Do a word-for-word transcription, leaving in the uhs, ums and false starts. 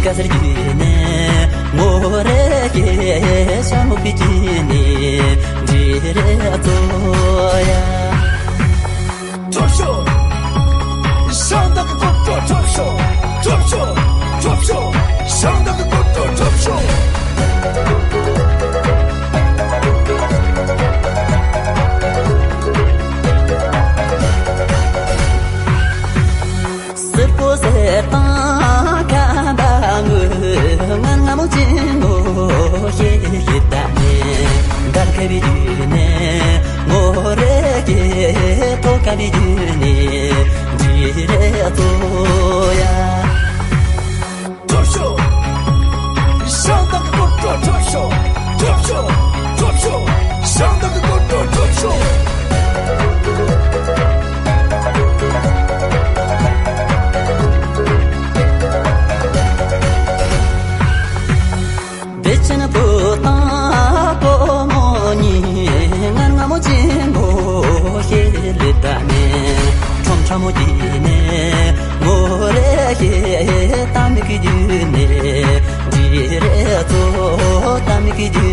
ཀ་ཟེར་གྱི་ནི་མོ་རེ་ཡེ། ཤ་མོ་གི་གྱི་ནི་འདི་རེ་ཙོ་ཡ། ཁྲོ་ཤོ། ཤང་དང་གི་ཀོ་ཀྲོ་ཁྲོ་ཤོ། ཁྲོ་ཤོ། ཁྲོ་ཤོ། ཤང་དང་གི་ཀོ་ཀྲོ་ཁྲོ་ཤོ། སེར་པོ་སེར་དང་ཁ་འབའ་ངུ། ང་ང་མོ་ཅི་མོ་ཤེ་ཤེ་ད་ནི། འདར་ཁ་བི་རྒྱུ་ནི་མོ་རེ་ཀེ། ཐོ་ཁ་བི་རྒྱུ་ནི་འདི་རེ་ཙོ་ཡ། ཁྲོ་ཤོ། ཤང་དང་གི་ཀོ་ཀྲོ་ཁྲོ་ཤོ། ཁྲོ་ཤོ། ཁྲོ་ཤོ། ཤང་དང་གི་ཀོ་ཀྲོ་ཁྲོ་ཤོ། བདེ་ཆེན་བུ་དང་བུ་མོ་གཉིས། ང་ང་མོ་ཆེན་པོ་ཤེ་ལེ་ད་ནི། ཁྲོམ་ཁྲ་མོ་གྱི་ནི་མོ་རེ་ཤེ། ད་མི་གི་རྒྱུ་ནི་འདི་རེ་ཙོ། ད་མི་གི་རྒྱུ།